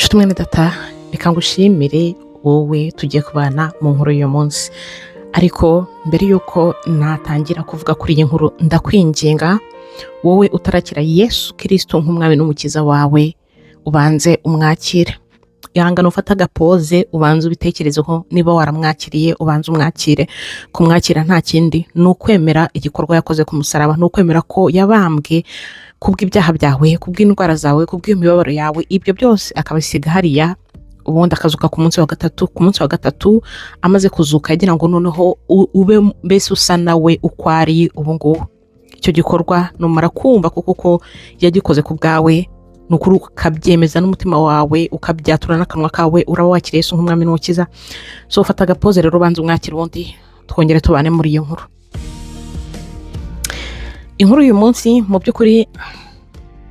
Nshuti mwene data, reka ngushimire wowe tugiye kubana mu nkuru y'uyu munsi. Ariko mbere y'uko natangira kuvuga kuri iyi nkuru, ndakwinginga wowe utarakira Yesu Kirisito nk'umwami n'umukiza wawe, ubanze umwakire. Ihangane ufate agapoze, ubanze ubitekerezeho. Niba waramwakiriye, ubanze umwakire. Kumwakira nta kindi, ni ukwemera igikorwa yakoze ku musaraba, ni ukwemera ko yabambwe kubw'ibyaha byawe, kubw'indwara zawe, kubw'imibabaro yawe, ibyo byose akabisiga hariya, ubundi akazuka ku munsi wa gatatu. Ku munsi wa gatatu amaze kuzuka, yagira ngo noneho ube mbese usa nawe uko ari ubu ngubu. Icyo gikorwa numara kumva kuko ko yagikoze ku bwawe, ni ukuri ukabyemeza n'umutima wawe, ukabyatura n'akanwa kawe, uraba wakiriye Yesu nk'umwami n'umukiza. So fata agapoze rero, ubanze umwakira, ubundi twongere tubane muri iyo nkuru. Inkuru y'uyu munsi, mu by'ukuri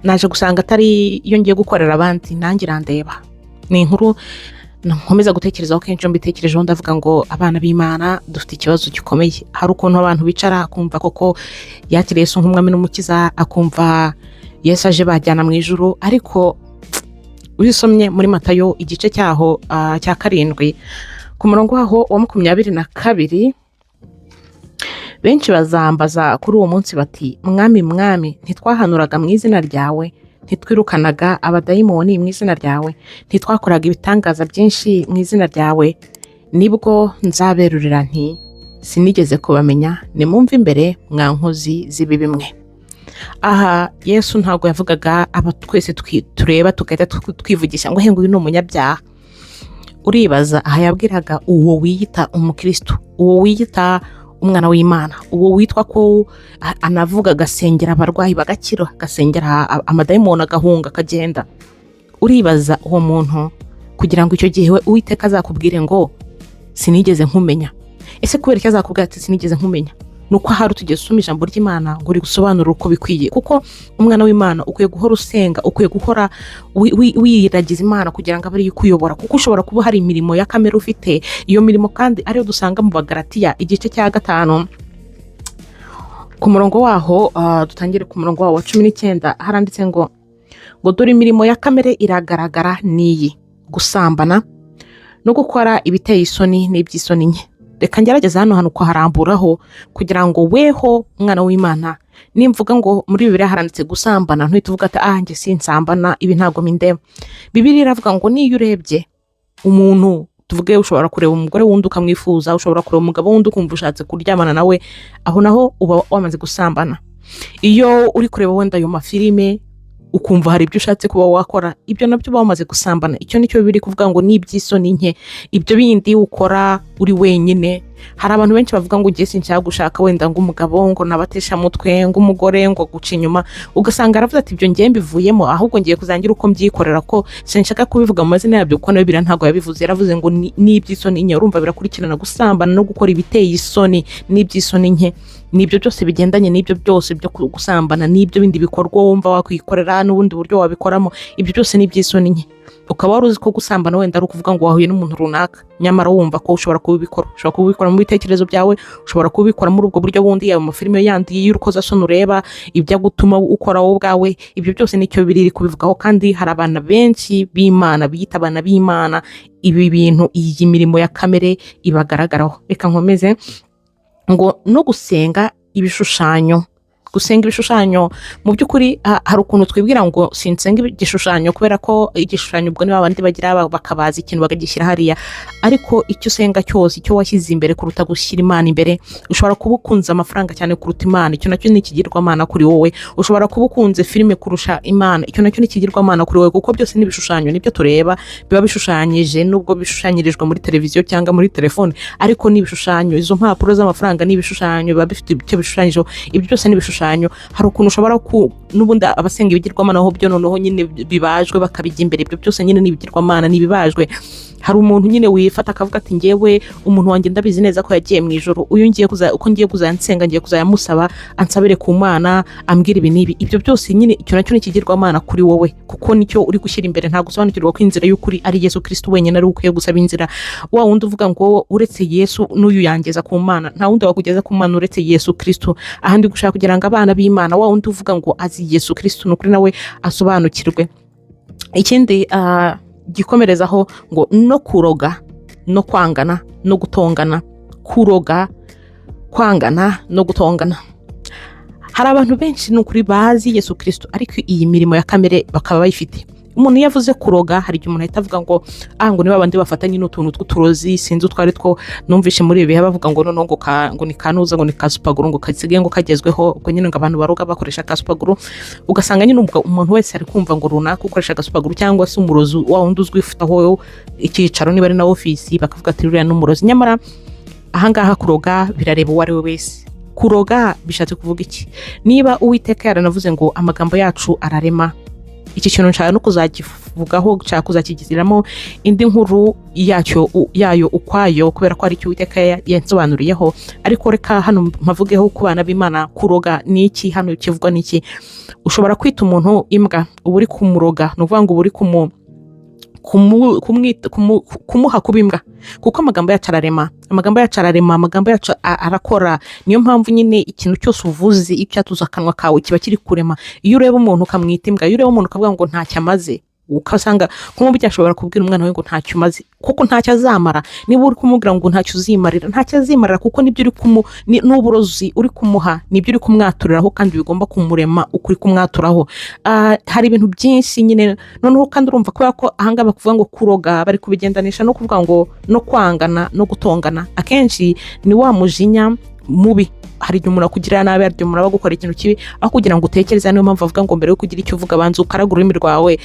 naje gusanga atari iyo ngiye gukorera abandi, nanjye irandeba. Ni inkuru nkomeza gutekerezaho kenshi. Iyo mbitekerejeho ndavuga ngo abana b'Imana dufite ikibazo gikomeye. Hari ukuntu abantu bicara akumva koko yakiriye Yesu nk'umwami n'umukiza, akumva Yesu aje bajyana mu ijuru. Ariko usomye muri Matayo igice cyaho cya 7, ku murongo waho wa 22: "Benshi bazambaza kuri uwo munsi bati: 'Mwami, Mwami, ntitwahanuraga mu izina ryawe? Ntitwirukanaga abadayimoni mu izina ryawe? Ntitwakoraga ibitangaza byinshi mu izina ryawe?' Nibwo nzaberurira nti: 'Sinigeze kubamenya, nimumve imbere, mwa nkozi z'ibibi mwe.'" Aha Yesu ntabwo yavugaga aba twese tureba tugahita twivugisha ngo he, ngo uyu ni umunyabyaha. Uribaza, aha yabwiraga uwo wiyita umukristo, uwo wiyita umwana w'Imana, uwo witwa ko anavuga, agasengera abarwayi bagakira, agasengera amadayimoni agahunga akagenda. Uribaza uwo muntu, kugira ngo icyo gihe we Uwiteka azakubwire ngo "Sinigeze nkumenya". Ese kubera icyo azakubwira ati "Sinigeze nkumenya"? Ni uko ahari utugeze usoma ijambo ry'Imana ngo rigusobanure uko bikwiye, kuko umwana w'Imana ukwiye guhora usenga, ukwiye guhora wiragiza Imana kugira ngo abe ariyo ikuyobora, kuko ushobora kuba hari imirimo ya kamere ufite. Iyo mirimo kandi ariyo dusanga mu Bagaratiya igice cya 5, ku murongo waho, dutangire ku murongo waho wa 19. Haranditse ngo: "Dore imirimo ya kamere iragaragara, niyi: gusambana no gukora ibiteye isoni n'iby'isoni nke." Reka ngerageze hano hantu kuharamburaho, kugira ngo weho umwana w'Imana, nimvuga ngo muri Bibiliya haranditse gusambana, ntuhite uvuga ati: "Ah, njye sinsambana, ibi ntabwo bindeba." Bibiliya iravuga ngo niyo urebye umuntu, tuvuge ushobora kureba umugore wundi ukamwifuza, ushobora kureba umugabo wundi ukumva ushatse kuryamana nawe, aho naho uba wamaze gusambana. Iyo uri kureba wenda ayo mafilime ukumva hari ibyo ushatse kuba wakora, ibyo nabyo uba wamaze gusambana. Icyo nicyo biri kuvuga ngo ni iby'isoni nke. Ibyo bindi ukora uri wenyine, hari abantu benshi bavuga ngo ngiye sinshaka gushaka wenda ngo umugabo ngo nabateshamutwe, ngo umugore ngo guca inyuma, ugasanga aravuze ati: "Ibyo ngiye mbivuyemo, ahubwo ngiye kuzangira uko mbyikorera." Ko sinshaka kubivuga mu mazina yabyo, kuko nawe biriya ntabwo yabivuze, yaravuze ngo ni iby'isoni nke. Urumva birakurikirana: gusambana no gukora ibiteye isoni n'iby'isoni nke. Nibyo byose bigendanye n'ibyo byose byo gusambana n'ibyo bindi bikorwa wumva wakwikorera n'ubundi buryo wabikoramo, ibyo byose ni iby'isoni nke. Ukaba wari uzi ko gusambana wenda ari ukuvuga ngo wahuye n'umuntu runaka, nyamara wumva ko ushobora kubikora, ushobora kubikora mu bitekerezo byawe, ushobora kubikora muri ubwo buryo bundi, yaba amafilime yandi y'urukozasoni ureba, ibyo gutuma ukora wowe ubwawe, ibyo byose nicyo biri kubivugaho. Kandi hari abana benshi b'Imana biyita abana b'Imana, ibi bintu, iyi mirimo ya kamere ibagaragaraho. Reka nkomeze ngo no gusenga ibishushanyo. Gusenga ibishushanyo, mu by'ukuri hari ukuntu twibwira ngo sinsenga igishushanyo, kubera ko igishushanyo ubwo ni babandi bagira bakabaza ikintu bakagishyira hariya. Ariko icyo usenga cyose, icyo washyize imbere kuruta gushyira Imana imbere, ushobora kuba ukunze amafaranga cyane kuruta Imana, icyo nacyo ni ikigirwamana kuri wowe. Ushobora kuba ukunze filime kurusha Imana, icyo nacyo ni ikigirwamana kuri wowe, kuko byose ni ibishushanyo, nibyo tureba biba bishushanyije, nubwo bishushanyirijwe muri televiziyo cyangwa muri telefone, ariko ni ibishushanyo. Izo mpapuro z'amafaranga ni ibishushanyo, biba bifite icyo bishushanyijeho, ibyo byose ni ibishushanyo. Hari ukuntu ushobora ku n'ubundi abasenga ibigirwamana ho byo noneho nyine bibajwe bakabijya imbere, ibyo byose nyine ni ibigirwamana, ni ibibajwe. Hari umuntu nyine wifata akavuga ati: "Ngewe umuntu wanjye ndabizi neza ko yagiye mu ijoro, uyu ngiye kuza, uko ngiye kuzajya nsenga, ngiye kuzajya musaba ansabire ku Mana, ambwira ibi n'ibi." Ibyo byose nyine, icyo nacyo ni ikigirwamana kuri wowe, kuko nicyo uri gushyira imbere. Ntabwo usobanukirwa ko inzira y'ukuri ari Yesu Kristo wenyine, ari we ukwiye gusaba inzira. Wa wundi uvuga ngo uretse Yesu n'uyu yangeza ku Mana, nta wundi wakugeza ku Mana uretse Yesu Kristo. Aha ndi gushaka kugira ngo abana b'Imana, wa wundi uvuga ngo azi Yesu Kristo, ni ukuri nawe asobanukirwe. Ikindi, Gikomerezaho ngo no kuroga no kwangana no gutongana. Kuroga, kwangana no gutongana. Hari abantu benshi, ni ukuri, bazi Yesu Kirisito, ariko iyi mirimo ya kamere bakaba bayifite. Umuntu iyo avuze kuroga, hari igihe umuntu ahita avuga ngo ngo niba abandi bafatanye n'utuntu tw'uturozi, sinzi utwo ari two. Numvishe muri ibi bihe bavuga ngo noneho ngo ni kanuza, ngo ni ka super glue, ngo kasigaye ngo kagezweho, ubwo nyine ngo abantu baroga bakoresha ka super glue. Ugasanga nyine ubwo umuntu wese ari kumva ngo runaka ukoresha aga super glue, cyangwa se umurozi wa wundi uzwi ufite aho icyicaro, niba ari na ofisi, bakavuga ati uriya ni umurozi. Nyamara ahangaha kuroga birareba uwo ari we wese. Kuroga bishatse kuvuga iki? Niba Uwiteka yaranavuze ngo amagambo yacu ararema, iki kintu nshaka no kuzakivugaho, nshaka kuzakigiramo indi nkuru yacyo yayo ukwayo, kubera ko hari icyo Uwiteka yansobanuriyeho. Ariko reka hano mpavugeho ku bana b'Imana. Kuroga ni iki? Hano kivugwa ni iki? Ushobora kwita umuntu imbwa, uba uri kumuroga. Ni ukuvuga ngo uba uri kumuha kuba imbwa, kuko amagambo yacu ararema, amagambo yacu ararema, amagambo yacu arakora. Niyo mpamvu nyine ikintu cyose uvuze, icyatuza akanwa kawe, kiba kiri kurema. Iyo ureba umuntu ukamwita imbwa, iyo ureba umuntu ukavuga ngo ntacyo amaze, ugasanga nk'umubyeyi ashobora kubwira umwana we ngo ntacyo umaze, kuko ntacyo azamara. Niba uri kumubwira ngo ntacyo uzimarira, ntacyo azimarira, kuko nibyo uri kumu ni uburozi uri kumuha, nibyo uri kumwaturiraho, kandi bigomba kumurema uko uri kumwaturaho. Hari ibintu byinshi nyine. Noneho kandi urumva, kubera ko ahangaha bakuvuga ngo kuroga, bari kubigendanisha no kuvuga ngo no kwangana no gutongana. Akenshi ni wa mujinya mubi. Hari igihe umuntu akugirira nabi, hari igihe umuntu aba agukora ikintu kibi, aho kugira ngo utekereze. Niyo mpamvu bavuga ngo mbere yo kugira icyo uvuga, banza ukaraga ururimi rwawe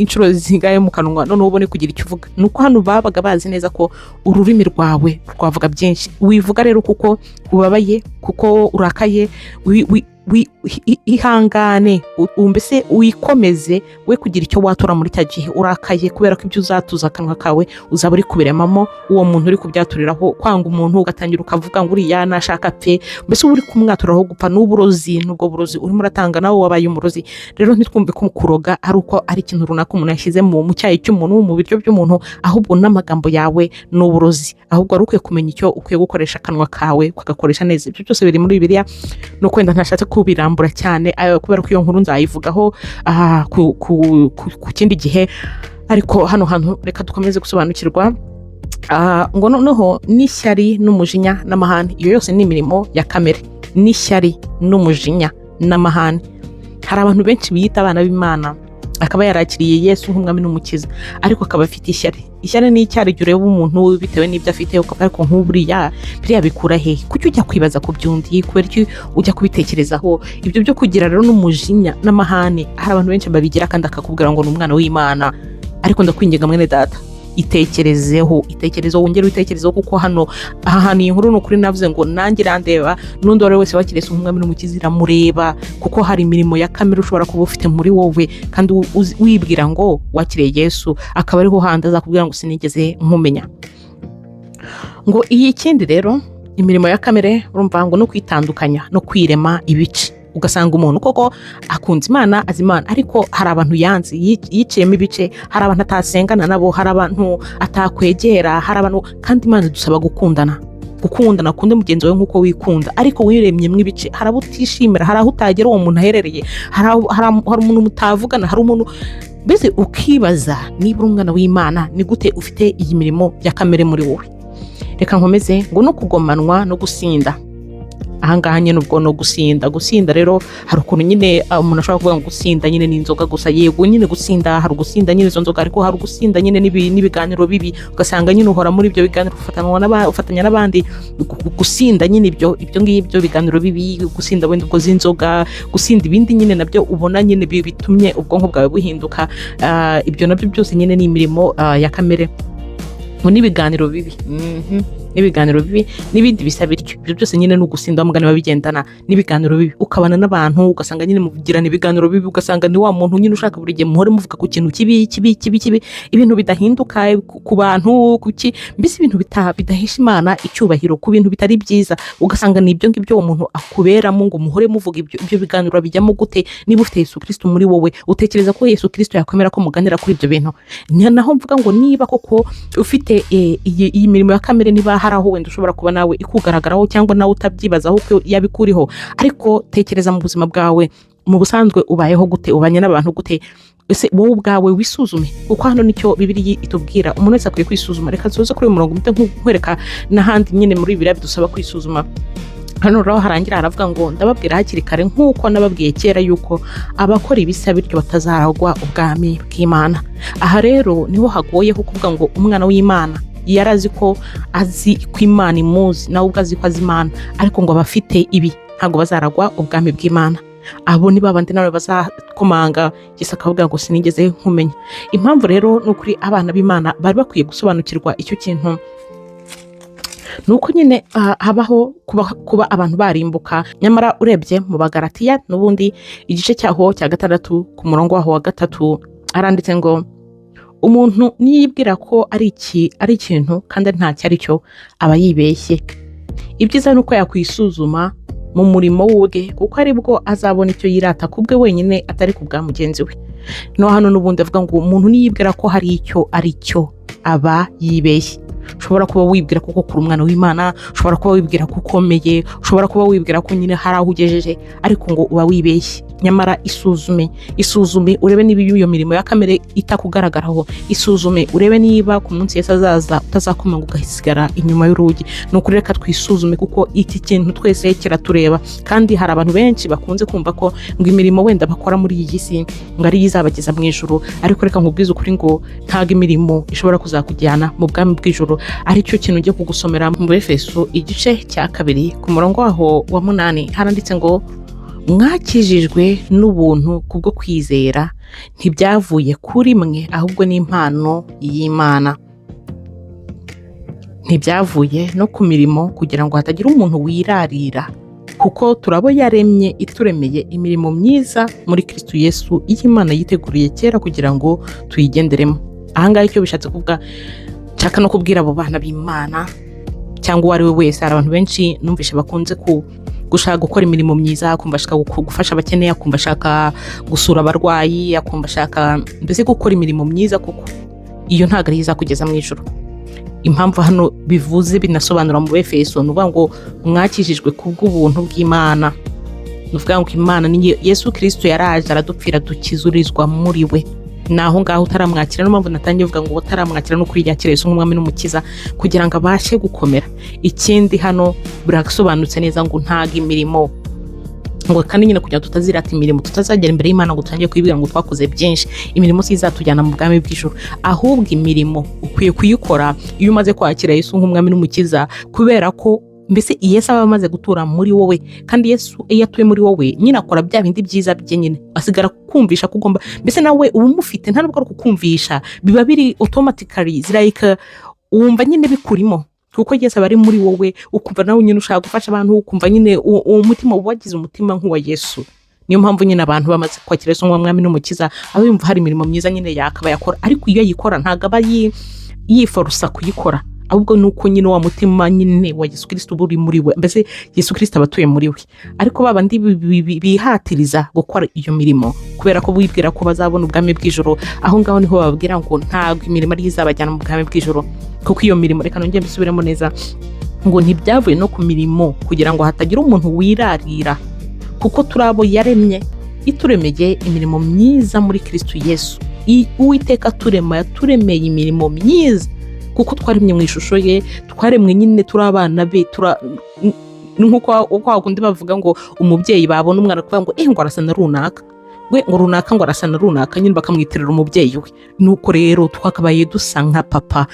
inshuro zingahe mu kanwa, noneho ubone kugira icyo uvuga. Ni uko hano babaga bazi neza ko ururimi rwawe rwavuga byinshi. Wivuga rero kuko ubabaye, kuko urakaye, ihangane, mbese wikomeze, we kugira icyo watura muri cya gihe urakaye, kubera ko ibyo uzatuza akanwa kawe uzaba uri kubiremamo uwo muntu uri kubyaturiraho. Kwanga umuntu, ugatangira ukavuga ngo uriya nashaka pe, mbese uba uri kumwaturiraho gupfa, n'uburozi, n'ubwo burozi urimo uratanga, nawe wabaye umurozi. Rero ntitwumve ko kuroga ari uko ari ikintu runaka umuntu yashyize mu cyayi cy'umuntu, mu biryo by'umuntu, ahubwo n'amagambo yawe ni uburozi. Ahubwo wari ukwiye kumenya icyo ukwiye gukoresha akanwa kawe, ukagakoresha neza. Ibyo byose biri muri Bibiliya, ni uko wenda ntashatse kubirambura cyane, kubera ko iyo nkuru nzayivugaho ku kindi gihe. Ariko hano hantu reka dukomeze gusobanukirwa. Ngo noneho n'ishyari n'umujinya n'amahane, iyo yose ni imirimo ya kamere. N'ishyari n'umujinya n'amahane. Hari abantu benshi biyita abana b'Imana, akaba yarakiriye Yesu nk'umwami n'umukiza, ariko akaba afite ishyari. Ishyari ni icyaha. Igihe ureba umuntu bitewe n'ibyo afite, ukavuga ariko nk'uburiya biriya bikura hehe? Kuki ujya kwibaza ku by'undi? Kubera iki ujya kubitekerezaho? Ibyo byo kugira rero n'umujinya n'amahane, hari abantu benshi babigira, kandi akakubwira ngo ni umwana w'Imana. Ariko ndakwinginga, mwene data, itekerezeho, itekerezeho, wongere witekerezeho, kuko hano aha hantu iyi nkuru, ni ukuri navuze ngo nanjye irandeba, n'undi uwo ari we wese wakiriye Yesu nk'umwami n'umukiza iramureba, kuko hari imirimo ya kamere ushobora kuba ufite muri wowe, kandi wibwira ngo wakiriye Yesu, akaba ariho handi azakubwira ngo sinigeze nkumenya. Ngo iyi ikindi rero, imirimo ya kamere, urumva ngo no kwitandukanya no kwirema ibice. Ugasanga umuntu koko akunze Imana, azi Imana, ariko hari abantu yanze, yiciyemo ibice. Hari abantu atasengana nabo, hari abantu atakwegera, hari abantu, kandi Imana idusaba gukundana, gukundana, ukunde mugenzi wawe nk'uko wikunda, ariko wiremyemo ibice. Hari abo utishimira, hari aho utagera uwo muntu aherereye, hari umuntu mutavugana, hari umuntu mbese ukibaza niba uri umwana w'Imana, ni gute ufite iyi mirimo ya kamere muri wowe? Reka nkomeze. Ngo no kugomanwa no gusinda. Ahangaha nyine ubwo no gusinda. Gusinda rero, hari ukuntu nyine umuntu ashobora kuvuga ngo gusinda nyine ni inzoga gusa. Yego nyine, gusinda, hari ugusinda nyine izo nzoga, ariko hari ugusinda nyine n'ibiganiro bibi, ugasanga nyine uhora muri ibyo biganiro, ufatanya n'abandi gusinda nyine ibyo ngibyo biganiro bibi, gusinda wenda ubwo z'inzoga, gusinda ibindi nyine nabyo ubona nyine bitumye ubwonko bwawe buhinduka. Ibyo nabyo byose nyine ni imirimo ya kamere. Ngo n'ibiganiro bibi, n'ibiganiro bibi n'ibindi bisa bityo, ibyo byose nyine ni ugusinda, mugani bigendana n'ibiganiro bibi. Ukabana n'abantu, ugasanga nyine mugirana ibiganiro bibi, ugasanga ni wa muntu nyine ushaka buri gihe muhore muvuga ku kintu kibi, kibi, kibi, kibi, ibintu bidahinduka ku bantu, kuki mbese ibintu bidahesha Imana icyubahiro, ku bintu bitari byiza. Ugasanga ni ibyo ngibyo uwo muntu akuberamo, ngo muhore muvuga ibyo. Ibyo biganiro bijyamo gute niba ufite Yesu Kristo muri wowe? Utekereza ko Yesu Kristo yakwemera ko muganira kuri ibyo bintu? Ni naho mvuga ngo niba koko ufite iyi mirimo ya kamere, niba hari aho wenda ushobora kuba nawe ikugaragaraho, cyangwa nawe utabyibazaho ko yabikuriho, ariko tekereza mu buzima bwawe mu busanzwe, ubayeho gute? Ubanye n'abantu gute? Ese wowe ubwawe wisuzume, kuko hano nicyo Bibiliya itubwira, umuntu wese akwiye kwisuzuma. Reka tuze kuri uyu murongo mpite nkwereka n'ahandi nyine muri Bibiliya bidusaba kwisuzuma. Hano rero harangira haravuga ngo: "Ndababwira hakiri kare nk'uko nababwiye kera yuko abakora ibisa bityo batazaragwa ubwami bw'Imana." Aha rero niho hagoye ho kuvuga ngo umwana w'Imana yari azi ko azi ko Imana imuzi, nawe ubwo azi ko azi Imana, ariko ngo abafite ibi ntabwo bazaragwa ubwami bw'Imana. Abo ni babandi nawe bazakomanga, Yesu akavuga ngo: "Sinigeze nkumenya." Impamvu rero ni ukuri abana b'Imana bari bakwiye gusobanukirwa icyo kintu, ni uko nyine habaho kuba abantu barimbuka. Nyamara urebye mu Bagaratiya n'ubundi, igice cyaho cya 6, ku murongo waho wa 3, haranditse ngo: "Umuntu niyibwira ko ari iki, ari ikintu kandi ntacyo ari cyo, aba yibeshye. Ibyiza ni uko yakwisuzuma mu murimo w'ubwe, kuko aribwo azabona icyo yirata ku bwe wenyine, atari ku bwa mugenzi we." No hano n'ubundi avuga ngo umuntu niyibwira ko hari icyo ari cyo, aba yibeshye. Ushobora kuba wibwira ko kuri umwana w'Imana, ushobora kuba wibwira ko ukomeye, ushobora kuba wibwira ko nyine hari aho ugejeje, ariko ngo uba wibeshye. Nyamara isuzume, isuzume urebe niba iyo mirimo ya kamere itakugaragaraho. Isuzume urebe niba ku munsi Yesu azaza utazakomanga ugasigara inyuma y'urugi. Ni ukuri reka twisuzume, kuko iki kintu twese kiratureba. Kandi hari abantu benshi bakunze kumva ko ngo imirimo wenda bakora muri iyi si ngo ariyo izabageza mu ijuru. Ariko reka nkubwize ukuri ngo ntabwo imirimo ishobora kuzakujyana mu bwami bw'ijuru. Aricyo kintu ugiye kugusomera mu Efeso, igice cya 2, ku murongo waho wa 8, haranditse ngo: "Mwakijijwe n'ubuntu kubwo kwizera, ntibyavuye kuri mwe, ahubwo ni impano y'Imana. Ntibyavuye no ku mirimo, kugira ngo hatagira umuntu wirarira. Kuko turabo yaremye, ituremeye imirimo myiza muri Kristo Yesu, iyo Imana yiteguriye kera kugira ngo tuyigenderemo." Ahangaha icyo bishatse kuvuga, nshaka no kubwira abo bana b'Imana cyangwa uwo ari we wese, hari abantu benshi numvishe bakunze ku gushaka gukora imirimo myiza, akumva ashaka gufasha abakene, akumva ashaka gusura abarwayi, akumva ashaka mbese gukora imirimo myiza, kuko iyo ntabwo ariyo izakugeza mu ijuru. Impamvu hano bivuze, binasobanura mu Befeso, ni ukuvuga ngo mwakijijwe kubw'ubuntu bw'Imana. Ni ukuvuga ngo Imana ni Yesu Kirisito, yaraje aradupfira, dukizurizwa muri we. Ni aho ngaho utaramwakira, niyo mpamvu natangiye uvuga ngo utaramwakira no yakira Yesu nk'umwami n'umukiza kugira ngo abashe gukomera. Ikindi hano birasobanutse neza ngo ntago imirimo, ngo kandi nyine kugira ngo tutazirata imirimo, tutazagera imbere y'Imana ngo tutangire kwibwira ngo twakoze byinshi. Imirimo si izatujyana mu bwami bw'ijuru, ahubwo imirimo ukwiye kuyikora iyo umaze kwakira Yesu nk'umwami n'umukiza, kubera ko mbese Yesu aba amaze gutura muri wowe. Kandi Yesu iyo atuye muri wowe nyine akora bya bindi byiza bye nyine, asigara kukumvisha ko ugomba, mbese nawe uba umufite. Nta nubwo ari ukukumvisha, biba biri automatically, like wumva nyine bikurimo, kuko Yesu aba ari muri wowe. Ukumva nawe nyine ushaka gufasha abantu, ukumva nyine uwo mutima uba wagize umutima nk'uwa Yesu. Niyo mpamvu nyine abantu bamaze kwakira Yesu nk'umwami n'umukiza aba yumva hari imirimo myiza nyine yakaba yakora, ariko iyo ayikora ntabwo aba yiforosa kuyikora, ahubwo ni uko nyine wa mutima nyine wa Yesu Kirisito uba uri muri we, mbese Yesu Kirisito aba atuye muri we. Ariko ba bandi bihatiriza gukora iyo mirimo kubera ko bibwira ko bazabona ubwami bw'ijoro, aho ngaho niho bababwira ngo ntabwo imirimo ariyo izabajyana mu bwami bw'ijoro. Kuko iyo mirimo, reka nongere mbisubiremo neza, ngo ntibyavuye no ku mirimo, kugira ngo hatagira umuntu wirarira. Kuko turi abo yaremye, ituremeye imirimo myiza muri Kristo Yesu. Uwiteka turema yaturemeye imirimo myiza, kuko twaremye mu ishusho ye, twaremwe nyine turi abana be. Ni nk'uko kwa kundi bavuga ngo umubyeyi babona umwana kuvuga ngo ngo arasa na runaka we, ngo runaka ngo arasa na runaka, nyine bakamwitirira umubyeyi we. Nuko rero twakabaye dusa nka papa,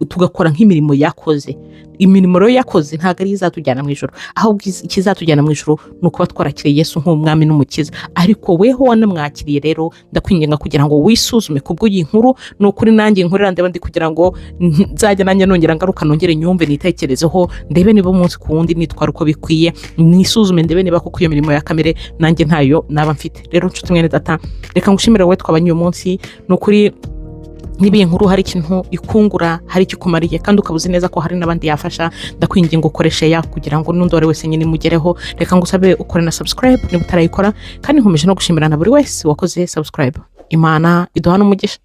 tugakora nk'imirimo yakoze. Imirimo rero yakoze ntabwo ariyo izatujyana mu ijoro, ahubwo ikizatujyana mu ijoro ni ukuba twarakiriye Yesu nk'umwami n'umukiza. Ariko weho wanamwakiriye rero, ndakwinginga kugira ngo wisuzume kubw'iyi nkuru. Ni ukuri nanjye inkorera ndeba ndi kugira ngo nzajya nanjye nongera ngaruka, nongere nyumve, nitekerezeho, ndebe niba umunsi ku wundi nitwara uko bikwiye, nisuzume ndebe niba koko iyo mirimo ya kamere nanjye ntayo naba mfite. Rero nshuti mwene data, reka ngushimire wowe twabanye uyu munsi. Ni ukuri niba iyi nkuru hari ikintu ikungura, hari icyo ikumariye, kandi ukaba uzi neza ko hari n'abandi yafasha, ndakwinginga ukoreshe ya kugira ngo n'undi uwo ari wese nyine imugereho. Reka ngusabe ukore na subscribe niba utarayikora, kandi nkomeje no gushimira na buri wese wakoze subscribe. Imana iduha n'umugisha.